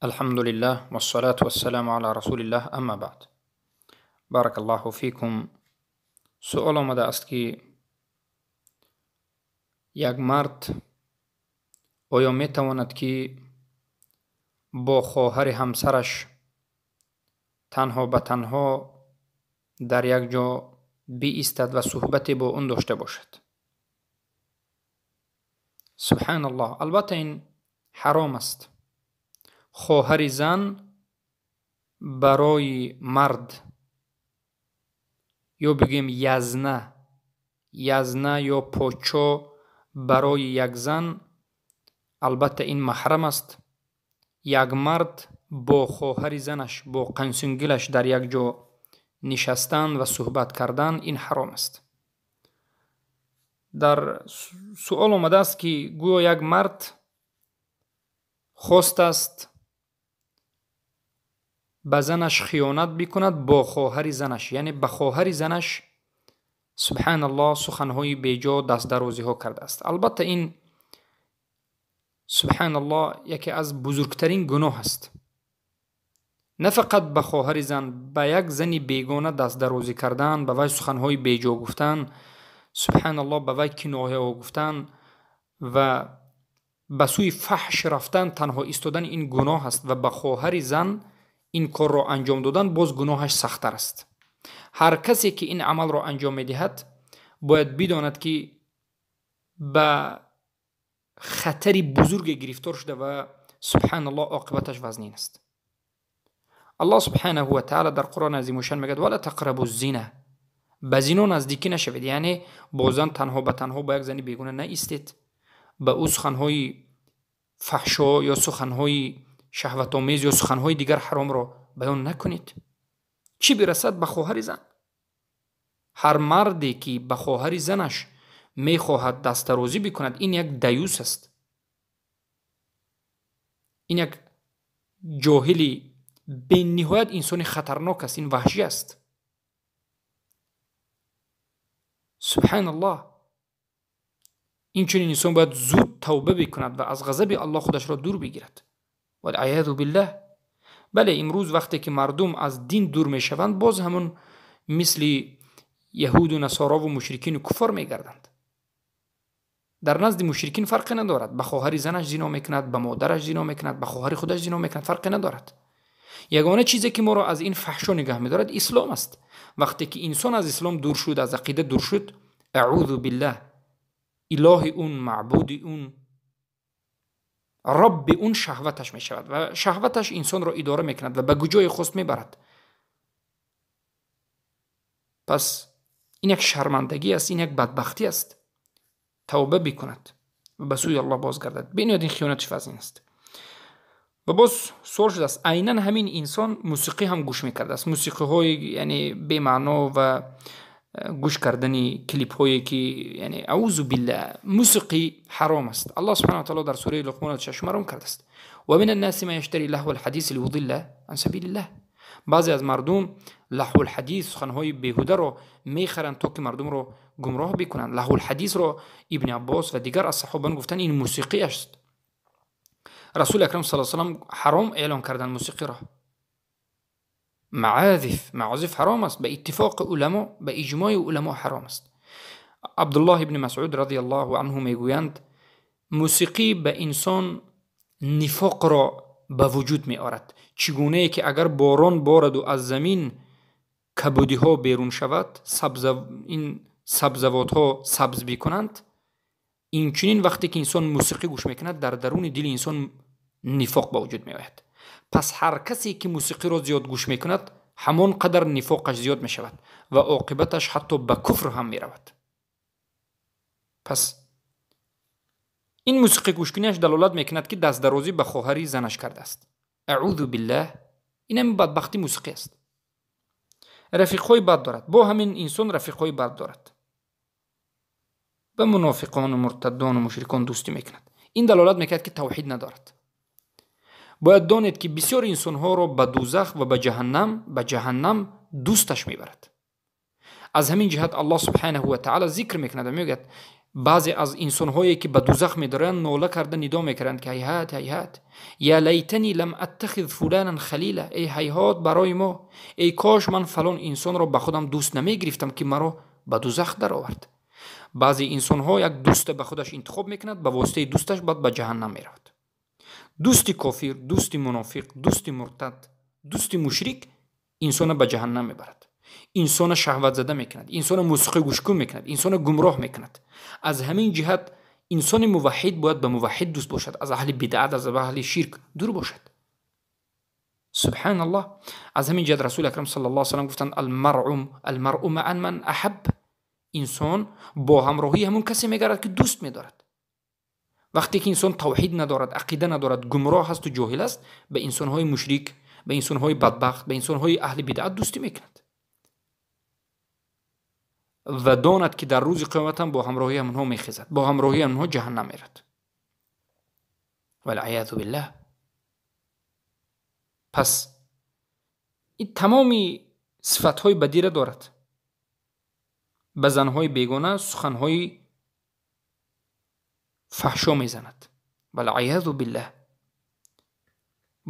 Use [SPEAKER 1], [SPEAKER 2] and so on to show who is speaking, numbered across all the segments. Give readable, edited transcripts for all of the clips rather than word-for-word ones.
[SPEAKER 1] Алҳамдулиллаҳ вассалату вассаламу ала расулиллаҳ, амма баъд. Баракаллоҳу фикум. Суол омадааст, ки як мард оё метавонад, ки бо хоҳари ҳамсараш танҳо ба танҳо дар як ҷо биистад ва суҳбате бо он дошта бошад? Субҳаналлоҳ, албатта, ин ҳаром аст. Хоҳари зан барои мард ё бигӯем язна ё почо барои як зан, албатта, ин маҳрам аст. Як мард бо хоҳари занаш, бо қансингилаш дар як ҷо нишастан ва суҳбат кардан, ин ҳаром аст. Дар суол омадааст, ки гӯё як мард хостааст ба занаш хиёнат бикунад бо хоҳари занаш, яъне ба хоҳари занаш, субҳаналлоҳ, суханҳои беҷо, дастдарозиҳо кардааст. Албатта, ин, субҳаналлоҳ, яке аз бузургтарин гуноҳ аст. На фақат ба хоҳари зан, ба як зани бегона дастдарозӣ кардан, ба вай суханҳои беҷо гуфтан, субҳаналлоҳ, ба вай кинояҳо гуфтан ва ба сӯи фаҳш рафтан, танҳо истодан, ин гуноҳ аст ва ба хоҳари зан ин корро анҷом додан боз гуноҳаш сахттар аст. Ҳар касе ки ин амалро анҷом медиҳад, бояд бидонад, ки ба хатари бузурге гирифтор шуда ва, субҳаналлоҳ, оқибаташ вазнин аст. Аллоҳ субҳанаҳу ва таала дар Қуръони азимушшан мегӯяд: «Вала тақрабу зина», ба зино наздикӣ нашавед, яъне бо зан танҳо ба танҳо ба як зани бегона наистед, ба ӯ суханҳои фаҳшо ё суханҳои шаҳватомез ё суханҳои дигар ҳаромро баён накунед, чӣ бирасад ба хоҳари зан. Ҳар марде ки ба хоҳари занаш мехоҳад дастдарозӣ бикунад, ин як даюс аст, ин як ҷоҳили бениҳоят инсони хатарнок аст, ин ваҳшӣ аст. Субҳаналлоҳ, инчунин инсон бояд зуд тавба бикунад ва аз ғазаби Аллоҳ худашро дур бигирад. Валъаязу биллаҳ. Бале, имрӯз вақте ки мардум аз дин дур мешаванд, боз ҳамун мисли яҳуду насорову мушрикину куффор мегарданд. Дар назди мушрикин фарқе надорад, ба хоҳари занаш зино мекунад, ба модараш зино мекунад, ба хоҳари худаш зино мекунад, фарқе надорад. Ягона чизе ки моро аз ин фаҳшо нигаҳ медорад, ислом аст. Вақте ки инсон аз ислом дур шуд, аз ақида дур шуд, аъузу биллаҳ, илоҳи он, маъбуди он, робби он шаҳваташ мешавад ва шаҳваташ инсонро идора мекунад ва ба куҷое хост мебарад. Пас ин як шармандагӣ аст, ин як бадбахтӣ аст. Тавба бикунад ва ба сӯи Аллоҳ бозгардад. Бениҳоят ин хиёнатиш вазнин аст. Ва боз суол шудааст, айнан ҳамин инсон мусиқӣ ҳам гӯш мекардааст, мусиқиҳои, яъне, бемаъно ва гӯш кардани клипҳое ки, яъне, аузу биллаҳ, мусиқӣ ҳаром аст. Аллоҳ субҳана таала дар сураи Луқмон шашум ҳаром кардааст: «Ва мин аннаси ман яштари лаҳва лҳадиси лиюдилла ан сабилиллаҳ». Баъзе аз мардум лаҳвулҳадис, суханҳои беҳударо мехаранд, то ки мардумро гумроҳ бикунанд. Лаҳвулҳадисро Ибни Аббос ва дигар аз саҳобаон гуфтанд, ин мусиқӣ аст. Расули акрам сал салам ҳаром эълон карданд мусиқиро. Маазиф ҳаром аст, ба иттифоқи уламо, ба иҷмои уламо ҳаром аст. Абдуллоҳ ибни Масъуд радиаллоҳу анҳу мегӯянд: «Мусиқӣ ба инсон нифоқро ба вуҷуд меорад, чӣ гунае ки агар борон бораду аз замин кабудиҳо берун шавад, ин сабзавотҳо сабз бикунанд, инчунин вақте ки инсон мусиқӣ гӯш мекунад, дар даруни дили инсон нифоқ ба вуҷуд меояд». Пас ҳар касе ки мусиқиро зиёд гӯш мекунад, ҳамон қадар нифоқаш зиёд мешавад ва оқибаташ ҳатто ба куфр ҳам меравад. Пас ин мусиқӣ гӯшкунияш далолат мекунад, ки дастдарозӣ ба хоҳари занаш кардааст. Аъузу биллаҳ, ин ҳамин бадбахтӣ мусиқӣ аст. Рафиқҳои бад дорад, бо ҳамин инсон рафиқҳои бад дорад, ба мунофиқону муртаддону мушрикон дӯстӣ мекунад. Ин далолат мекунад, ки тавҳид надорад. Бояд донед, ки бисёр инсонҳоро ба дузах ва ба ҷаҳаннам дӯсташ мебарад. Аз ҳамин ҷиҳат Аллоҳ субҳанаҳу ва таала зикр мекунад ва мегӯяд: Баъзе аз инсонҳое ки ба дузах медоранд, нола карда нидо мекарданд, ки ҳайҳат, ҳайҳат, я лайтани лам аттахиз фуланан халила, эй ҳайҳот барои мо, эй кош ман фалон инсонро ба худам дӯст намегирифтам, ки маро ба дузах даровард. Баъзе инсонҳо як дӯста ба худаш интихоб мекунад, ба воситаи дӯсташ баъд ба ҷаҳаннам меравад. Дӯсти кофир, дӯсти мунофиқ, дӯсти муртад, дӯсти мушрик инсона ба ҷаҳаннам мебарад, инсона шаҳватзада мекунад, инсона мусиқӣ гӯшкун мекунад, инсона гумроҳ мекунад. Аз ҳамин ҷиҳат инсони муваҳҳид бояд ба муваҳҳид дӯст бошад, аз аҳли бидъат, аз аҳли ширк дур бошад. Субҳаналлоҳ. Аз ҳамин ҷиҳат Расули акрам саллаллоҳу алайҳи васаллам гуфтанд: алмаръу маъа ман аҳаб. Инсон бо ҳамроҳии ҳамон касе мегардад, ки дӯст медорад. Вақте ки инсон тавҳид надорад, ақида надорад, гумроҳ ҳасту ҷоҳил аст, ба инсонҳои мушрик, ба инсонҳои бадбахт, ба инсонҳои аҳли бидъат дӯстӣ мекунад ва донад, ки дар рӯзи қиёмат ҳам бо ҳамроҳии ҳамонҳо мехезад, бо ҳамроҳии ҳамонҳо ҷаҳаннам мерад. Валъиязу биллаҳ. Пас ин тамоми сифатҳои бадира дорад. Ба занҳои бегона суханҳои фаҳшо мезанад. Валъиязу биллаҳ.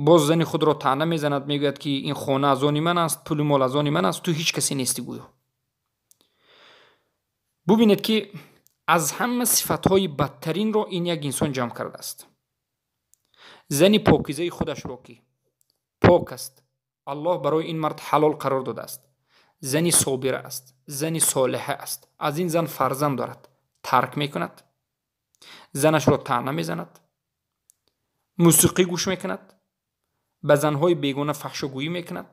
[SPEAKER 1] Боз зани худро таъна мезанад, мегӯяд, ки ин хона аз они ман аст, пулу мол аз они ман аст, ту ҳеҷ касе нести гӯё. Бубинед, ки аз ҳама сифатҳои бадтаринро ин як инсон ҷамъ кардааст. Зани покизаи худашро, ки пок аст, Аллоҳ барои ин мард ҳалол қарор додааст, зани собира аст, зани солиҳа аст, аз ин зан фарзанд дорад, тарк мекунад, занашро таъна мезанад, мусиқӣ гӯш мекунад, ба занҳои бегона фаҳшогӯӣ мекунад,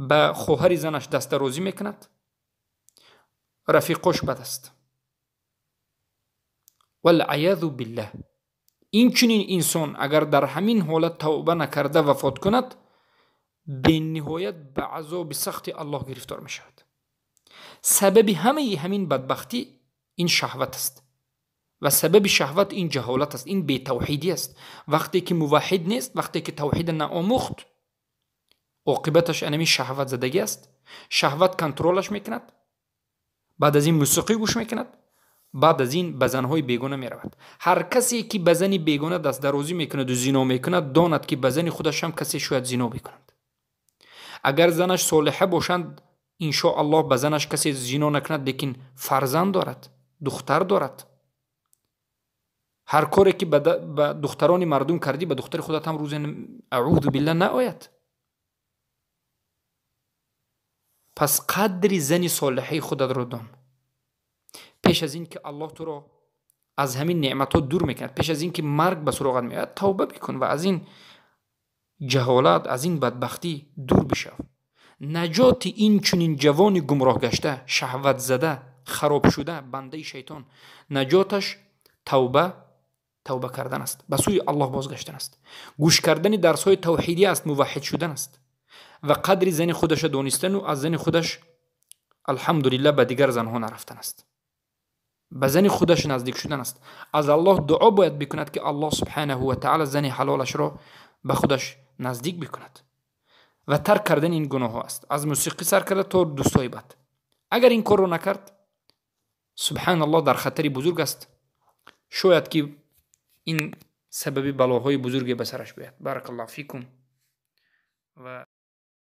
[SPEAKER 1] ба хоҳари занаш дастдарозӣ мекунад, рафиқош бад аст. Валъиязу биллаҳ. Инчунин инсон агар дар ҳамин ҳолат тавба накарда вафот кунад, бениҳоят ба азоби сахти Аллоҳ гирифтор мешавад. Сабаби ҳамаи ҳамин бадбахтӣ ин шаҳват аст ва сабаби шаҳват ин ҷаҳолат аст, ин бетавҳидӣ аст. Вақте ки муваҳҳид нест, вақте ки тавҳида наомӯхт, оқибаташ анами шаҳватзадагӣ аст. Шаҳват контролаш мекунад, баъд аз ин мусиқӣ гӯш мекунад, баъд аз ин ба занҳои бегона меравад. Ҳар касе ки ба зани бегона дастдарозӣ мекунаду зино мекунад, донад, ки ба зани худаш ҳам касе шояд зино бикунад. Агар занаш солиҳа бошанд, иншоаллоҳ ба занаш касе зино накунад, лекин фарзанд дорад, духтар дорад. Ҳар коре ки ба духтарони мардум кардӣ, ба духтари худат ҳам рӯзе, аъузу билла, наояд. Пас қадри зани солиҳаи худатро дон. Пеш аз ин ки Аллоҳ туро аз ҳамин неъматҳо дур мекунад, пеш аз ин ки марг ба суроғат меояд, тавба бикун ва аз ин ҷаҳолат, аз ин бадбахтӣ дур бишав. Наҷоти ин чунин ҷавони гумроҳгашта, шаҳватзада, харобшуда, бандаи шайтон, наҷоташ тавба кардан аст, ба сӯи Аллоҳ бозгаштан аст, гӯш кардани дарсҳои тавҳидӣ аст, муваҳҳид шудан аст ва қадри зани худаша донистану аз зани худаш, алҳамдулиллаҳ, ба дигар занҳо нарафтан аст, ба зани худаш наздик шудан аст. Аз Аллоҳ дуо бояд бикунад, ки Аллоҳ субҳанаҳу ва таъала зани ҳалолашро ба худаш наздик бикунад ва тарк кардани ин гуноҳҳо аст, аз мусиқӣ сар карда то дӯстҳои бад. Агар ин корро накард, субҳаналлоҳ, дар хатари бузург аст. Шояд ки ин сабаби балоҳои бузурге ба сараш биёяд. Баракаллоҳу фикум. Ва